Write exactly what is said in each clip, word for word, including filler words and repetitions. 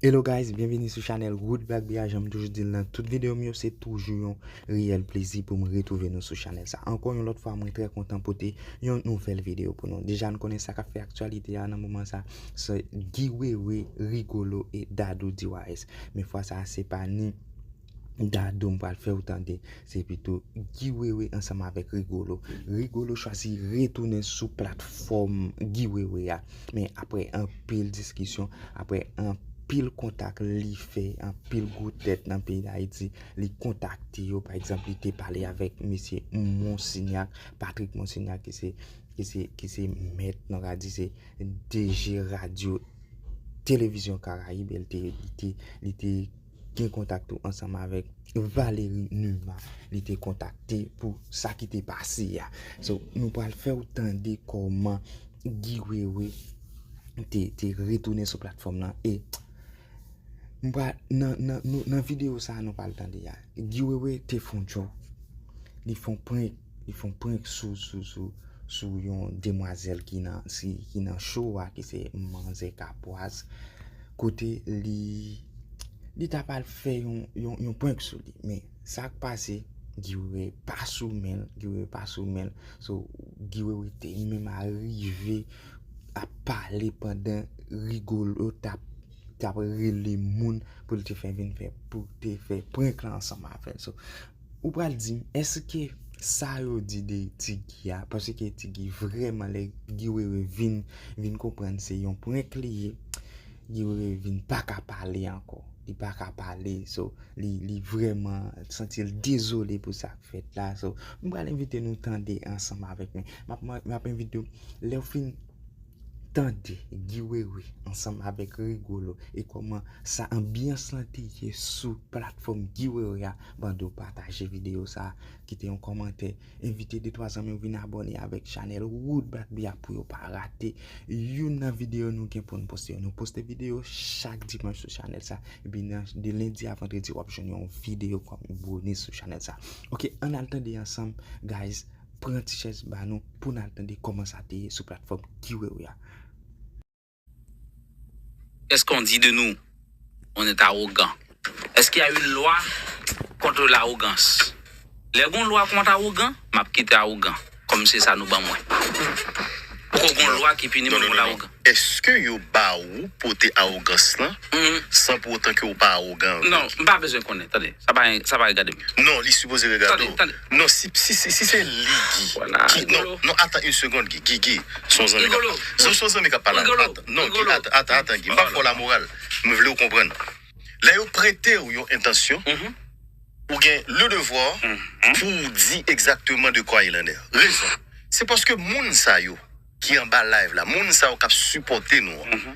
Hello guys, byenvini sou chanèl Wood Black Bear. Jan m toujou di l nan tout videyo m yo, se toujou yon reyèl plezi pou m retwouve nou sou chanèl sa. Ankò yon lòt fwa, mwen trè kontan pote yon nouvèl videyo pou nou. Deja, n konnen sa k ap fè aktyalite a nan moman sa, se Guy Wewe, Rigolo e Dadou D Y S. Men fwa sa, se pa ni Dadou m pral fè w tande, se pito Guy Wewe ansanm avèk Rigolo. Rigolo chwazi retounen sou platfòm Guy Wewe a. Men apre anpil diskisyon, apre anpil kontak li fè, anpil gwo tèt nan peyi Dayiti, li kontakte yo. Pa egzanp, li te pale avèk mesye Monsignac, Patrick Monsignac, ki se, ki se, ki se mèt, nou ka di se D G radyo Televizyon Karayib, li te, li te, li te gen kontak tou ansanm avèk Valéry Numa, li te kontakte pou sa ki te pase a. So, nou pral fè w tande kòman Guy Wewe te, te retounen sou platfòm nan. E m pral, nan, nan, nou, nan videyo sa a nou pral tande a, Guy Wewe te fè yon joke. Li fè yon prank, li fè yon prank sou, sou, sou, sou yon demwazèl ki nan, si, ki nan show a, ki se Manzè Kapwaz. Kote li, li ta pral fè yon, yon, yon prank sou li. Men sa k pase, Guy Wewe pa sou men l, Guy Wewe pa sou men l. So, Guy Wewe te menm arive ap pale pandan Rigolo t ap, t ap rele moun pou l te fè vin fè, pou te fè prank la ansanm avè l. So, ou pral di m, èske sa yo di de Ti Guy a, paske Ti Guy vrèman, lè Guy Wewe vin, vin konprann se yon prank li ye, Guy Wewe vin pa ka pale ankò. Li pa ka pale, so, li, li vrèman santi l dezole pou sa k fèt la. So, m pral envite nou tande ansanm avèk mwen. M ap, m ap envite w, lè w fin tande Guy Wewe ansanm avèk Rigolo e kòman sa anbyans lan te ye sou platfòm Guy Wewe a, bando pataje videyo sa, kite yon kòmantè, envite de twa zanmi w vin abòne avèk chanèl Wood Black Bear pou yo pa rate youn nan videyo nou gen pou n poste yo. Nou poste videyo chak dimanch sou chanèl sa, epi nan, de lendi a vandredi w ap jwenn yon videyo kòm bonis sou chanèl sa. Ok, ann al tande ansanm, guys. Pran ti chèz ba nou pou n al tande kòman sa te ye sou platfòm Guy Wewe a. Qu'est-ce qu'on dit de nous? On est arrogant. Est-ce qu'il y a une loi contre l'arrogance? Lè gon lwa kont awogan, m ap kite awogan. Kòm se sa nou ban mwen. Poko gon lwa ki pini mwen pou lawogan. Èske yo ba ou pote awogans lan san pou otan ke ou pa awogan avèk? Non, m pa bezwen konnen, tande. Sa pa, sa pa regade m. Non, li sipoze regade w. Non, si, si, si, si se li, Guy. Ki, non, non, atan, yon segonn, Guy, Guy, Guy, son zanmi k ap pale. Son zanmi k ap pale. Non, Guy, atan, atan, atan, Guy. M pa fè w lamoral. M vle w konprann. Lè yo prete w yon entansyon, ou gen le devwa pou w di egzakteman de quoi il en est. Rezon. Se paske moun sa yo ki anba live la, moun sa yo k ap sipòte nou an,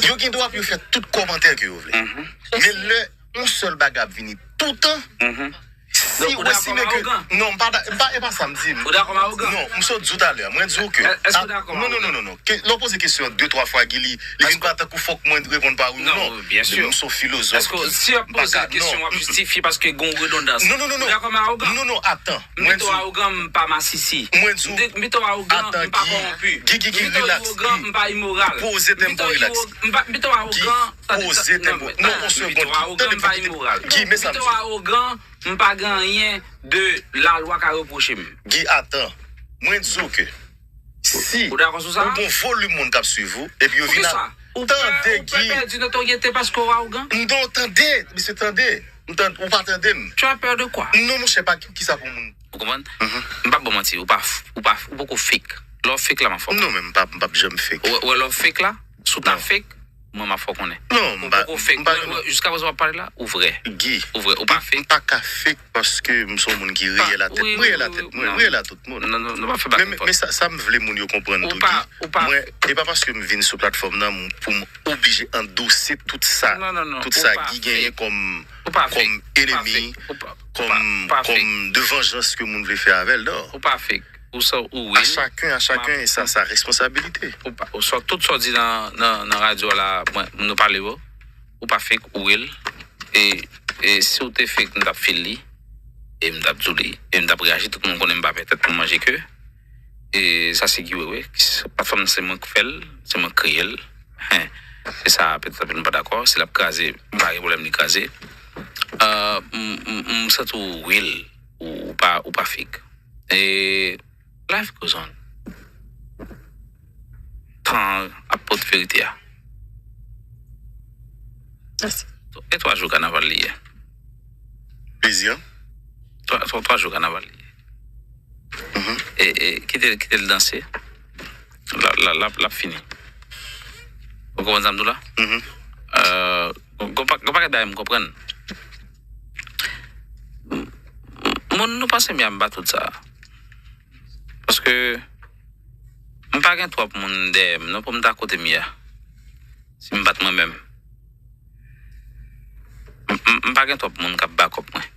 yo gen dwa pou yo fè tout kòmantè ke yo vle. Men lè yon sèl bagay ap vini toutan, si ou estime ke, non, m pa, e pa sa m di. Non, m sot di w talè. Mwen di w ke, non, non, non, non, non. Lè w poze kesyon an de twa fwa, Guy, li, li vin pa tankou fòk mwen reponn pa wi ou non. Men m se yon filozòf. Si w ap poze kesyon, w ap jistifye paske gen yon redondans. Non, non, non, non. Non, non, atan. M pito awogan, m pa masisi. Mwen di w, m pito awogan, m pa kòwonpi. Guy, Guy, Guy, relax. M pa imoral. Poze tempo, relax. M pito awogan. Poze tempo. Non, yon segonn. Tande, tande, tande. Guy, men sa m di w. Awogan, m pa gen anyen de lalwa ka repwoche m. Guy, atan. Mwen di w ke si ou gen yon volim moun k ap swiv ou, epi yo vin ap tande Guy. Ou pè pèdi notoryete paske w awogan? Non, tande, mesye, tande. M tande, ou pa tande m. Tu as peur de quoi? Non, monchè, pa kisa pou moun. Ou konprann? M p ap ba w manti, ou pa, ou pa, ou poko fake. Lè w fake la, m ap fè w konnen. Non, men m p ap, m p ap janm fake. Ou wè lè w fake la, si w ta fake, mwen m ap fè w konnen. Non, m pa, m pa, m pa. Ou poko fake. Jiskaprezan w ap pale la, ou vrè. Guy. Ou vrè, ou pa fake. M pa ka fake paske m se yon moun ki reyèl a tèt mwen, reyèl a tèt mwen, reyèl a tout moun. Non, non, non, pa fè bagay konpòt. Men sa, sa m vle moun yo konprann tou, Guy. Mwen, e pa paske m vin sou platfòm nan pou m oblije andose tout sa, tout sa Guy genyen kòm, kòm enemi, kòm, kòm de vanjans ke moun vle fè avè l, non. Ou pa fake. Ou sa ou real. A chacun, a chacun, e sa, sa responsabilité. Ou pa, ou sa, tout sa w di nan, nan, nan radyo a la, mwen, nou pale w, ou pa fake, ou real. E, e si w te fake, m t ap feel li. E m t ap di w li. E m t ap reyaji, tout moun konnen m pa pè tèt pou m manje ke. E sa se Guy Wewe. Platfòm nan se mwen k fè l, se mwen k kreye l. Hen. Se sa, petèt anpil moun pa dakò. Si l ap kraze, m pa gen pwoblèm li kraze. Euh, m, m, m santi w real, ou, ou pa, ou pa fake. E life goes on. Tan ap pote verite a. Mèsi. E twa jou kanaval li ye. Plezi, an. Twa, twa, twa jou kanaval li ye. E, e kite, kite l danse. L ap, l ap, l ap, l ap fini. Ou konprann sa m di w la? Mhm. Euh, gon, gon pa- gon pakèt bagay m konprann. M- m- Moun, nou panse Mia m pa tout sa. Paske m pa gen twòp moun dèyè m non pou m ta kote Mia. Si m bat mwen menm. M, m, m pa gen twòp moun k ap bakòp mwen.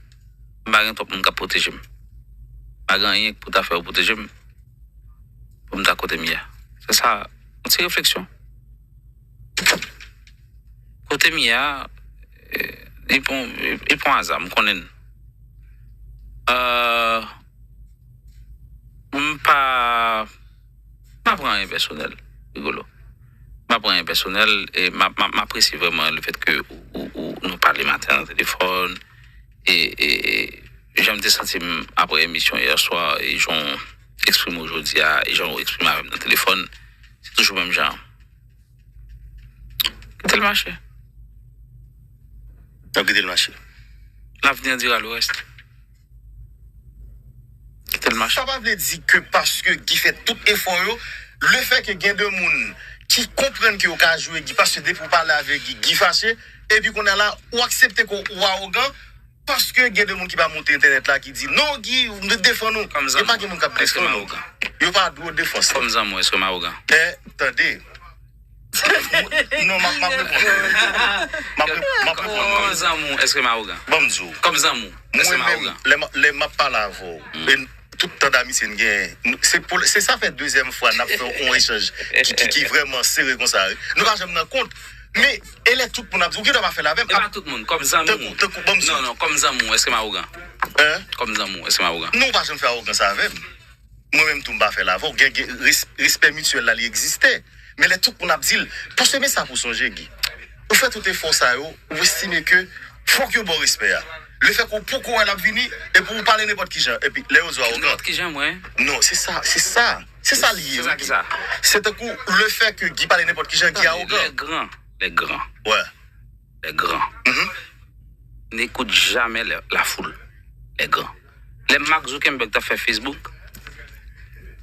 M pa gen twòp moun k ap pwoteje m. M pa gen anyen pou ta fè yo pwoteje m. Pou m ta kote Mia. Se sa, yon ti refleksyon. Kote Mia, eh, li pon, li pon aza, m konnen. Euh, m pa, m pa pran anyen pèsonèl, Rigolo. M pa pran anyen pèsonèl e m, m, m apresye vrèman le fait que ou, ou, ou, nou pale maten nan telefòn. E, e, e jan m te santi m apre emisyon yè swa, e jan w eksprime w jodi a, e jan w eksprime avè m nan telefòn, se toujou menm jan. Kite l mache. N ap kite l mache. L'avenir dira le reste. Kite l mache. Sa pa vle di ke paske Guy fè tout efò yo, le fè ke gen de moun ki konprann ke yo ka joure Guy, paske depi w pale avèk Guy, Guy fache, epi kounye a la, ou aksepte ke ou awogan, paske gen de moun ki pa monte entènèt la ki di, non, Guy, nou defann ou. Kòm Yo pa gen moun k ap zanmi, èske m defann ou. awogan? Yo pa dwe w defans. Kòm zanmi, èske m awogan? Eh, tande. Non, m ap, m ap reponn. M ap rep- m ap reponn. Kòm zanmi, èske m awogan? Ban m di w. Kòm zanmi, èske Mwen m menm, awogan? lè m, lè m ap pale avè w, e tout tan damiti n gen, se pou, se sa fè dezyèm fwa n ap fè yon echanj ki, ki, ki vrèman sere konsa. Nou pa janm nan kont. Men, e lè tout moun ap di, ou gen dwa pa fè l avè m. E pa tout moun, kòm zanmi. Tankou, tankou, ban m di w. Non, non, kòm zanmi, èske m awogan? Hein? Kòm zanmi, èske m awogan? Non, ou pa janm fè awogan sa avè m. Mwen menm tou m pa fè l avè w. Gen, gen res- respè mityèl la, li egziste. Men lè tout moun ap di l, paske men sa pou sonje, Guy. Ou fè tout efò sa yo, ou estime ke fòk yo ba w respè a. Le fè ke w poko wè l ap vini, epi ou pale nenpòt ki jan. Epi lè yo di w awogan. Nenpòt ki jan, mwen. Non, se sa, se sa. Se sa li ye. Se sa ki sa. Se tankou le fè ke Guy pale nenpòt ki jan, Guy awogan. Les grands, les grands, Wè. les grands. Mhm. N'écoute jamais la, la foule. Les grands. Lè Mark Zuckerberg t ap fè Facebook,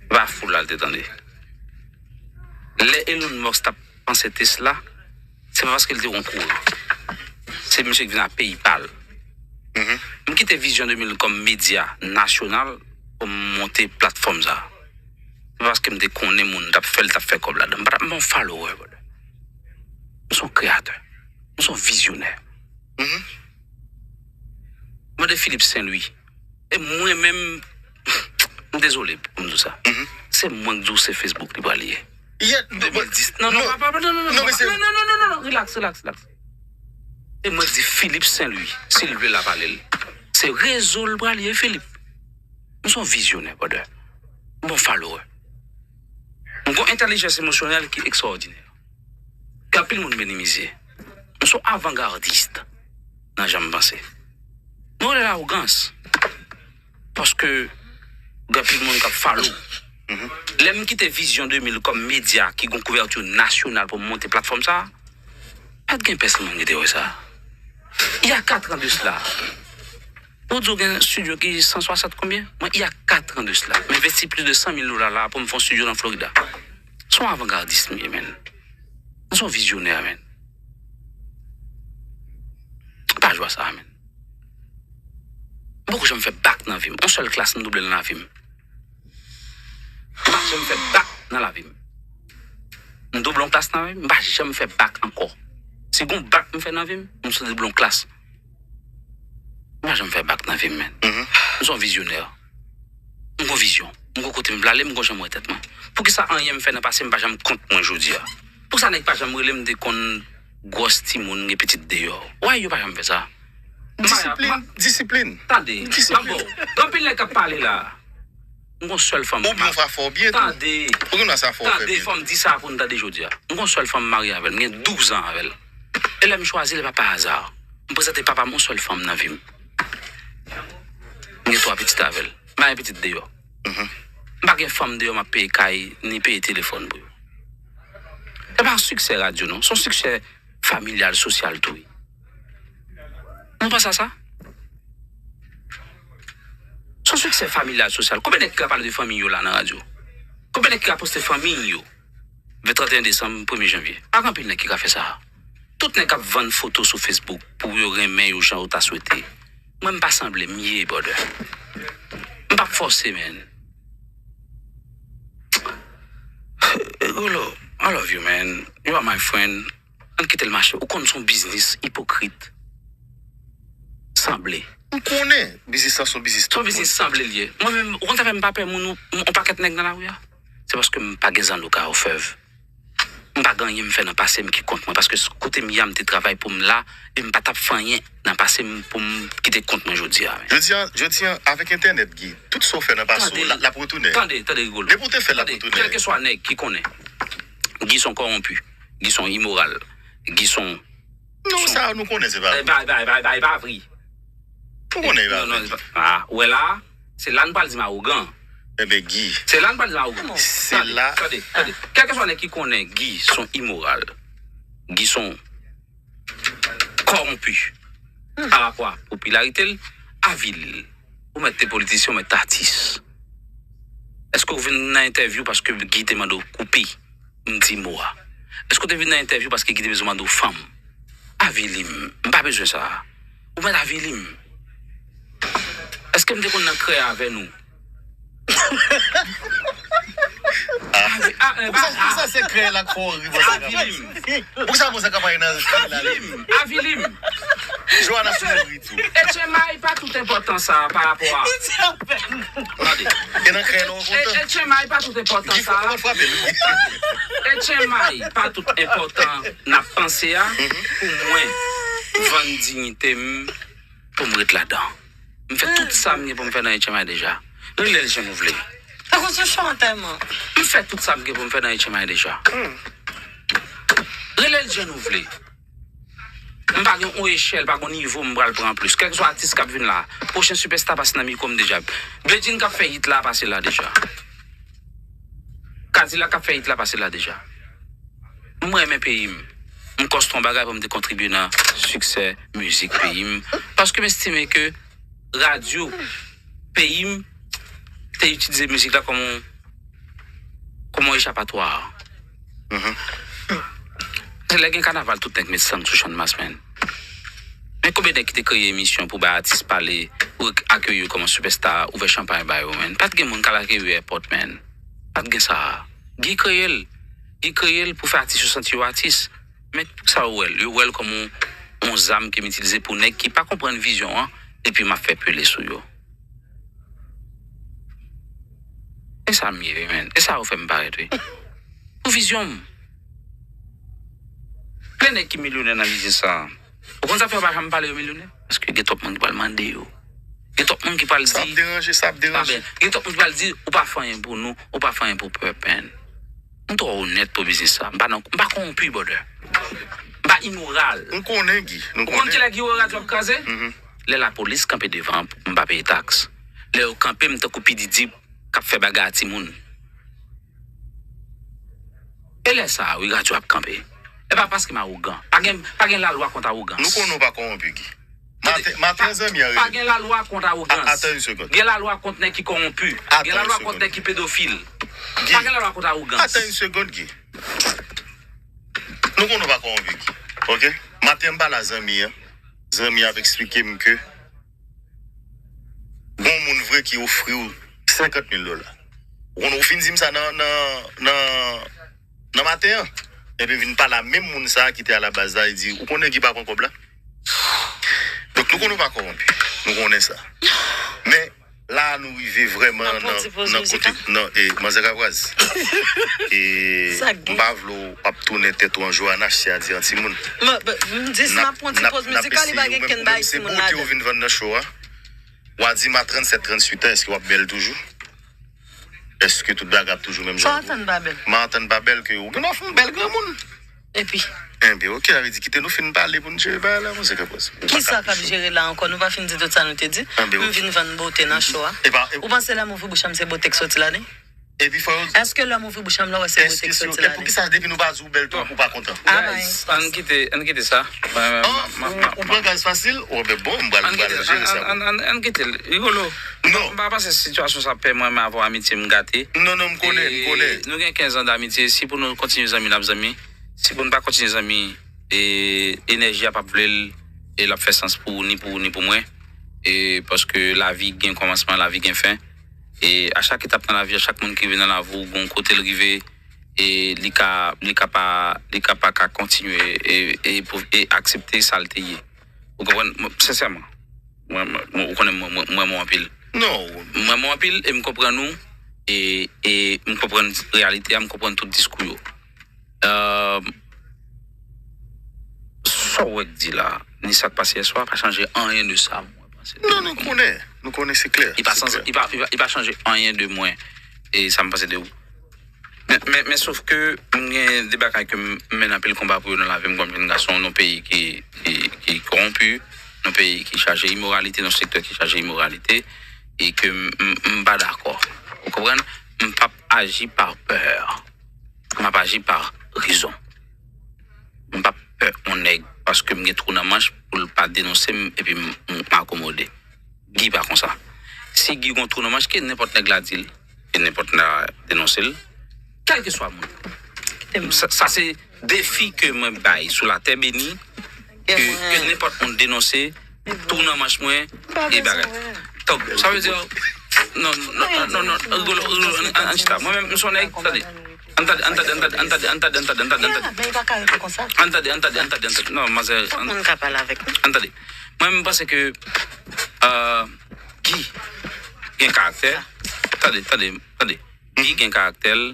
se pa foul la l te tande. Lè Elon Musk t ap panse Tesla, se pa paske l te wè yon kouran. Se misye ki vin a peyi pa l. M kite Vizyon de mil kòm medya nasyonal pou m monte platfòm sa. Se pa paske m te konnen moun t ap fè l, t ap fè kòb ladan. M pa t ap, m pa yon follower, brother. M se yon kreyatè. M se yon vizyonè. Mande Philippe Saint-Louis. E mwen menm, m dezole pou m di w sa. Se mwen k di w se Facebook li pral ye. Yeah, De mil dis. Non, non, non, pa, pa, non, non, non, non, men se- non, non, non, non, non, relax, relax, relax. E mwen di Philippe Saint-Louis, si l vle l ap pale l. Se rezo l pral ye, Philippe. M se yon vizyonè, brother. M bon follower. M gon entèlijans emosyonèl ki ekstraòdinè. Ke anpil moun minimize. M se yon avangardis nan jan m panse. M rele l awogans. Paske gen anpil moun k ap follow. Lè m kite Vizyon de mil kòm medya ki gon kouvèti nasyonal pou m monte platfòm sa, pa t gen pèsonn moun ki te wè sa. Il y a quatre ans de cela, ou di w gen studio ki san swasant konbyen? Mwen, il y a quatre ans de cela, m envesti plis de san mil dola la pou m fè yon studio nan Florida. Se yon avangardis m ye, menn. M se yon vizyonè, menn. Pa jwe a sa, menn. M poko janm fè bak nan vi m. Yon sèl klas m double l nan lavi m. M pa janm fè bak nan lavi m. M double yon klas nan lavi m, m pa janm fè bak ankò. Si gon bak m fè nan vi m, m sot double yon klas. M pa janm fè bak nan vi m, menn. M se yon vizyonè. M gon vizyon. M gon kote m vle ale, m gon jan m wè tèt mwen. Poukisa anyen m fè nan pase m pa janm kont mwen jodi a? Poukisa nèg pa janm rele m te konn gwòs timoun, gen pitit deyò? Why yo pa janm fè sa? Disiplin, disiplin. Tande, Disiplin. Bon, gen anpil nèg k ap pale la. M gon sèl fanm. Ou byen, ou fè afè w byen tou. Tande. Ou gen sa fè w fè byen. Tande, fò m di sa pou n tande jodi a. M gon sèl fanm m marye avè l. M gen douz an avè l. E lè m chwazi l, e pa pa aza. M prezante papa m yon sèl fanm nan vi m. M gen twa pitit avè l. M pa gen pitit deyò. M pa gen fanm deyò m ap peye kay, ni peye telefòn pou yo. Se pa yon siksè radyo, non. Se yon siksè familyal, sosyal tou, wi. Nou panse a sa? Se yon siksè familyal, sosyal. Konbyen nèg ki ka pale de fanmi yo la nan radyo? Konbyen nèg ki ka poste fanmi yo? Trannteyen desanm, premye janvye. Pa gen anpil nèg ki ka fè sa. Tout nèg k ap vann foto sou Facebook pou yo renmen yo jan yo ta swete. Mwen, m pa sanble, m ye, brother. M p ap fòse, man. Golo, I love you, man. You are my friend. Ann kite l mache. Ou konn se yon biznis ipokrit. Sanble. M konnen biznis lan se yon biznis. Se yon biznis sanble l ye. Mwen menm, ou konn sa fè m pa pè moun, ou, yon pakèt nèg nan lari a? Se paske m pa gen zanno ka ofèv. M pa gen anyen m fè nan pase m ki kont mwen, paske s-, kote m ye a, m te travay pou m la, e m pa t ap fè anyen nan pase m pou m kite kont mwen jodi a, men. Jodi a, jodi a, avèk entènèt, Guy, tout sa w fè nan pase w, l ap retounen. Tande, tande, Rigolo. Depi w te fè l, l ap retounen. Kèlkeswa nèg ki konnen Guy se yon kòwonpi, Guy se yon imoral, Guy se yon... Non, sa nou konnen se pa vre. Bay, bay, bay, bay, pa vre. Ou konnen e pa vre. Non, non, se pa, ah, ou wè la, se la n pral di m awogan. Enben, Guy. Se la n pral di m awogan. Se la. Tande, tande. Kèlkeswa nèg ki konnen Guy se yon imoral, Guy se yon kòwonpi pa rapò a popilarite l, avili l. Ou mèt te politisyen, ou mèt te atis. Èske w vin nan entèvyou paske Guy te mande w koupe? M di mo a. Èske w te vin nan entèvyou paske Guy te bezwen mande w fanm? Avili m. M pa bezwen sa. Ou mèt avili m. Èske m te konn nan krèy avè nou? Avi-, a, e, poukisa, poukisa se krèy la k fè w ri, bò sa? Avili m. Poukisa bò sa ka pale nan krèy la? Avili m. Avili m. Joana sou ri tou. Etchenmay pa tout enpòtan sa pa rapò a. Tande. E nan krèy la w kontan? Etchenmay pa tout enpòtan sa. Guy, fò w frape l. Etchenmay pa tout enpòtan n ap panse a pou mwen vann diyite m pou m ret ladan. M fè tout sa m gen pou m fè nan Etchenmay deja. Rele l jan nou vle. Sa konn se cho antèman. M fè tout sa m gen pou m fè nan Etchenmay deja. Rele l jan nou vle. M pa gen yon echèl, pa gen yon nivo m pral pran plis. Kèlkeswa atis k ap vin la, pwochen sipèsta pase nan mikwo m deja. Bedjine k ap fè hit la pase la deja. Kadilak k ap fè hit la pase la deja. M renmen peyi m. M kòste yon bagay pou m te kontribye nan siksè mizik peyi m. Paske m estime ke radyo peyi m te itilize mizik la kòm yon, kòm yon echapatwa. Se lè gen kanaval tout nèg met sang sou Channmas, man. Men konbyen nèg ki te kreye emisyon pou bay atis pale, pou akeyi yo kòm yon sipèsta, ouvè chanpay ba yo, man? Pa t gen moun k al akeyi yo èpòt, man. Pa t gen sa. Guy kreye l. Guy kreye l pou fè atis yo santi yo atis. Men poukisa yo wè l? Yo wè l kòm yon, yon zam ke m itilize pou nèg ki pa konprann vizyon an, epi m ap fè pele sou yo. E sa m ye, wi, man. E sa yo fè m parèt, wi. Pou vizyon m. Plen nèg ki milyonè nan biznis sa a. Ou konn sa fè yo pa janm pale yo milyonè? Paske gen twòp moun ki pral mande yo. Gen twòp moun ki pral di... Sa ap deranje, sa ap deranje. Gen twòp moun ki pral di, ou pa fè anyen pou nou, ou pa fè anyen pou pèp, man. M twò onèt pou biznis sa. M pa nan, m pa kòwonpi, brother. M pa imoral. M konnen, Guy. Nou konnen. Ou konn kilè Guy wè radyo ap kraze? Lè lapolis kanpe devan, m pa peye taks. Lè yo kanpe m tankou P Diddy k ap fè bagay a timoun. E lè sa a, wi, radyo ap kanpe. E pa paske m awogan. Pa gen, pa gen lalwa kont awogans. Nou konnen w pa kòwonpi, Guy. Maten, maten, zanmi an rele. Pa gen lalwa kont awogans. A-, atann yon segonn. Gen lalwa kont nèg ki kòwonpi. Gen lalwa kont nèg ki pedofil. Pa gen lalwa kont awogans. Atann yon segonn, Guy. Nou konnen w pa kòwonpi, Guy. Oke? Maten, m pale a zanmi an. Zanmi an ap eksplike m ke gon moun vre ki ofri w senkant mil dola. Ou konnen, ou fin di m sa nan, nan, nan, nan maten an. Epi vin pale a menm moun sa a ki te alabaz la, li di, ou konnen Guy pa pran kòb la? Donk, nou konnen w pa kòwonpi. Nou konnen sa. Men, la a nou rive vrèman nan, nan kote, nan, e, manzè Kapraz. E, m pa vle w ap tounen tèt ou an Johanna, se a di an timoun. M di, si m ap pran ti poz mizikal, li pa gen kenn bagay timoun ladan. Se bote ou vin vann nan cho a. W a di m a trannsèt, trannuit an, èske w ap bèl toujou? Èske tout bagay ap toujou menm jan? Sa w atann pa bèl. M a atann pa bèl ke ou gen dwa fè yon bèl granmoun. Epi? Enben, oke, sa vle di kite nou fin pale pou n jere bagay la, monchè Kapwaz. Kisa k ap jere la ankò? Nou pa fin di tout sa nou te di. M vin vann bote nan cho a. Ou panse lè m ouvri bouch la, m se bote k soti la, nen? Epi fò yo. Èske lè m ouvri bouch la, m la wè se bote k soti la, nen? Poukisa depi nou pa di w bèl tou, ou pa kontan? Ann kite, ann kite sa. Ou pran gaz fasil? Bon, m pral jere sa. Ann kite l. Rigolo. Non. M pa panse sitiyasyon sa pè mwen, men avè w amitye m gate. Non, non, m konnen, m konnen. Nou gen kenz an damitye. Si pou nou kontinye zanmi, n ap zanmi. Si pou n pa kontinye zanmi, e, enèji a p ap vle l, e l ap fè sans pou ou, ni pou ou, ni pou mwen. E paske lavi gen kòmansman, lavi gen fen. E a chak etap nan lavi, a chak moun ki rive nan lavi w, gon kote l rive, e li ka, li ka pa, li ka pa ka kontinye e, e, pou, e aksepte sa l te ye. Ou konprann? Mwen, sensèman, mwen, mwen, ou konnen mwen, mwen, mwen renmen w anpil. Non. Mwen renmen w anpil e m konprann ou, e, e m konprann reyalite a, m konprann tout diskou yo. Euh, sa w wè k di la, ni sa k pase yèswa, pa chanje anyen de sa mwen panse. Non, nou konnen, nou konnen, se klè. Li pa, li pa, li pa chanje anyen de mwen e sa m panse de ou. Men, men, men sof ke m gen de bagay ke m mennen anpil konba pou yo nan lavi m kòm jenn gason, nan peyi ki, ki, ki kòwonpi, nan peyi ki chaje imoralite, nan sektè ki chaje imoralite, e ke m, m, m pa dakò. Ou konprann? M p ap aji pa pè. M ap aji pa rezon. M p ap pè yon nèg paske m gen twou nan manch pou l pa denonse m epi m, m akomode. Guy pa konsa. Si Guy gon twou nan manch, ke nenpòt nèg la di l, ke nenpòt nèg la denonse l, kèlkeswa moun. Sa, sa se defi ke mwen bay sou latè beni, ke, ke nenpòt moun denonse twou nan manch mwen e bagay. Donk, sa vle di, non, non, non, non, non, Rigolo, Rigolo, ann, ann, ann chita. Mwen menm, m se yon nèg, tande. Ann tande, ann tande, ann tande, ann tande, ann tande, ann tande, ann tande, ann tande. Ann tande, ann tande, ann tande, ann tande. Non, manzè, ann tande. Mwen, m panse ke, euh, Guy gen karaktè. Tande, tande, tande. Guy gen karaktè l,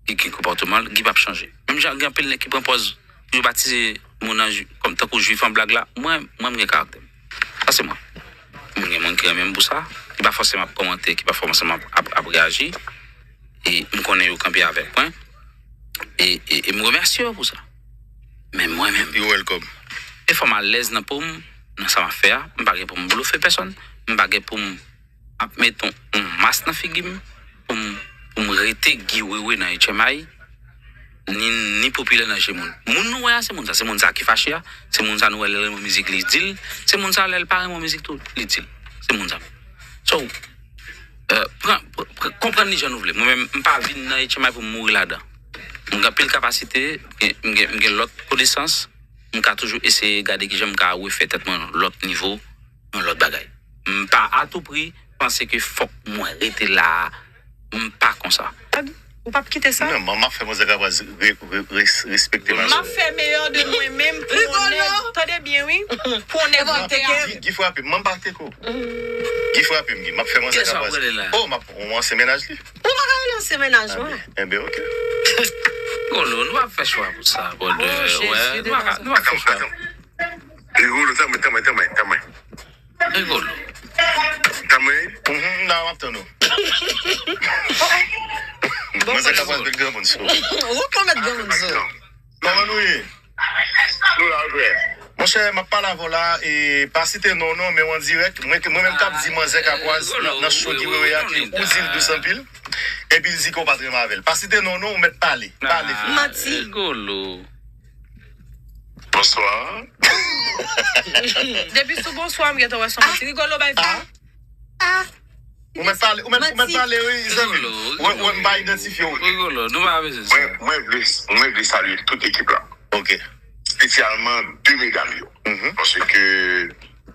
Guy gen konpòteman l, Guy p ap chanje. Menm jan gen anpil nèg ki pran pòz pou yo batize moun nan, kòm tankou jwif an blag la, mwen, mwen, m gen karaktè m. Sa se mwen. Mwen gen moun ki renmen m pou sa, ki pa fòseman ap kòmante, ki pa fòseman ap, ap, ap reyaji. E m konnen yo kanpe avèk mwen. E, e, e m remèsye yo pou sa. Men mwen menm, you're welcome. E fò m alèz nan po m, nan sa m ap fè a. M pa gen pou m blofe pèsonn. M pa gen pou m ap met yon, yon mas nan figi m pou m, pou m rete Guy Wewe nan H M I, ni, ni popilè nan je moun. Moun nou wè a, se moun sa. Se moun sa ki fache a. Se moun sa nou wè lè l renmen mizik, li di l. Se moun sa lè l pa renmen mizik tou, li di l. Se moun sa. So, euh, pran, pr-, pr-, konprann li jan nou vle. Mwen menm, m pa vin nan H M I pou m mouri ladan. M gen anpil kapasite, m gen, m gen, m gen lòt konesans. M ka toujou eseye gade kijan m ka refè tèt mwen yon lòt nivo, yon lòt bagay. M pa atoupri panse ke fòk mwen rete la a. M pa konsa. Ou p ap kite sa? Non, m, m ap fè manzè Kapwaz re-, re-, res-, respekte m. M ap fè meyè de mwen menm pou yon nèg. Tande byen, wi. Pou yon nèg rete a. Guy, Guy frape m, m pa teke w. Guy frape m, Guy. M ap fè manzè Kapwaz. Oh, m ap, ou ansyen mennaj li? Ou pa ka rele ansyen mennaj mwen. Enben, oke. Rigolo, nou ap fè chwa pou sa, brother. Wè, nou pa ka, nou ap fè chwa. Rigolo, tanmen, tanmen, tanmen, tanmen. Rigolo. Tanmen. Mhm, nan, m ap tann ou. Manzè Kapwaz met granmoun sou. Ou konn met granmoun sou. Kòman nou ye? Nou la, frè. Monchè, m ap pale avè w la, e pa site non, non, men w an dirèk. Mwen, mwen menm k ap di manzè Kapwaz nan, nan show Guy Wewe a, ke ou di l dous anpil. Epi l di ke w pa t renmen avè l. Pa site non, non, ou mèt pale. Pale, frè. Manti. Rigolo. Bonswa. Depi sou bonswa, m gentan wè se yon manti. Rigolo bay fè. Ou mèt pale, ou mèt, ou mèt pale, wi, zanmi m. Rigolo, wè, wè, m pa idantifye w. Rigolo, nou pa bezwen sa. Mwen, mwen vle, mwen vle salye tout ekip la. Ok. Espesyalman de medam yo. Mhm. Paske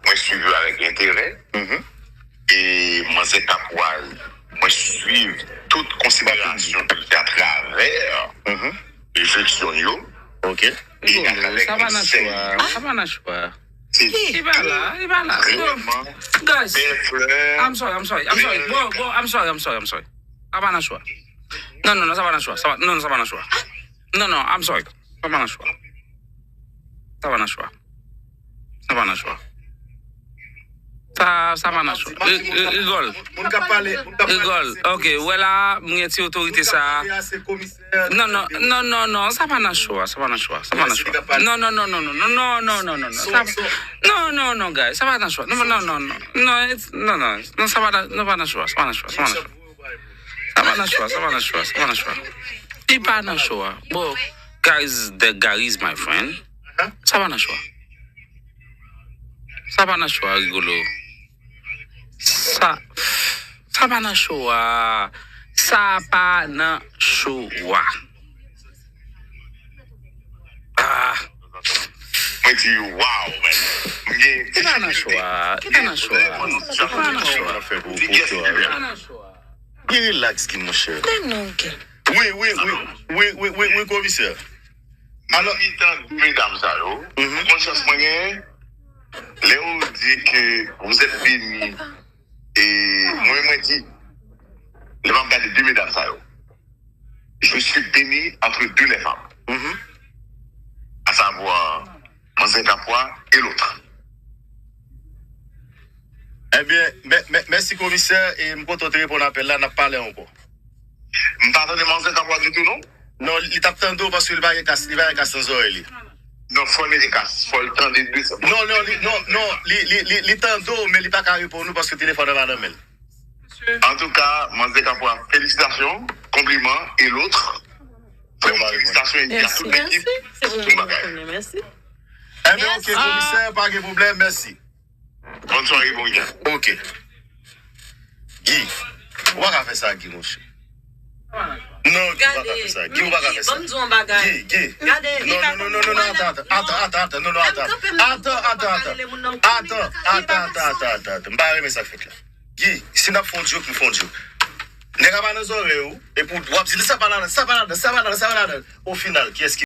mwen swiv yo avèk enterè. Mhm. E manzè Kapwaz, mwen swiv tout konsiderasyon ke l fè atravè refleksyon yo. Ok. E atravè konsèy yo. Sa pa nan chwa. Sa pa nan chwa. Se li pa la, li pa la. Guys, I'm sorry, I'm sorry, I'm sorry. Bro, bro, I'm sorry, I'm sorry, I'm sorry. Sa pa nan chwa. Non, non, non, sa pa nan chwa. Sa pa, non, non, sa pa nan chwa. Non, non, I'm sorry. Sa pa nan chwa. Sa pa nan chwa. Sa pa nan chwa. Sa, sa pa nan show. Ri- ri- Rigòl. Moun k ap pale, moun k ap pale. Rigòl. Ok, wè la, m gen ti otorite sa. Non, non, non, non, non, sa pa nan show a, sa pa nan show a, sa pa nan show a. Non, non, non, non, non, non, non, non, non, non, non, sa, non, non, non, guys, sa pa nan show a. Non, non, non, non, non, it's- non, non, non, sa pa nan, non, pa nan show a, sa pa nan show a, sa pa nan show a. Sa pa nan show a, sa pa nan show a, sa pa nan show a. Li pa nan show a. Bon, guys, the guy is my friend. Sa pa nan show a. Sa pa nan show a, Rigolo. Sa, sa pa nan show a. Sa pa nan show a. Ah. Mwen di, wow, man. Mwen gen Ki pa nan show a. Ki pa nan show a. Ki pa nan show a. Ki pa nan show a. Byen relax, Guy, monchè. Wi, wi, wi, wi, wi, wi, wi, komisè. Alò, nan mitan de medam sa yo, mhm, ou konn chans mwen genyen? Lè yo di ke vous êtes béni, e mwen, mwen di, lè m ap gade de medam sa yo, je suis béni entre deux les femmes, mhm, à savoir Manzè Kapwa et l'autre. Ebyen, mè- mè- mèsi komisè, e m kontan w te reponn apèl la, n ap pale ankò. M pa tande Manzè Kapwa ditou, non? Non, li t ap tande w paske li pa gen kas, li pa gen kas nan zòrèy li. Non, fò l mete kas, fò l tande de sa. Non, non, li, non, non, li, li, li, li tande w, men li pa ka reponn ou paske telefòn nan pa nan men l. Antouka, Manzè Kapwa, felisitasyon, konpliman, e lòt, vrèman felisitasyon, e di a tout lekip, bon bagay. Mèsi. Ebyen, ok, komisè, pa gen pwoblèm, mèsi. Bòn sware, bon wikenn. Ok. Guy, ou pa ka fè sa, Guy, monchè. Non, Guy, ou pa ka fè sa. Guy, ou pa ka fè sa. Guy, Guy. Gade, non, non, non, non, non, non, atann, atann, atann, atann, non, non, atann. Atann, atann, atann. Atann, atann, atann, atann, atann, atann. M pa renmen sa k fèt la. Guy, si n ap fè yon joke, nou fè yon joke. Nèg la pa nan zòrèy ou, epi w ap di, sa pa ladan, sa pa ladan, sa pa ladan, sa pa ladan. O final, kiyès ki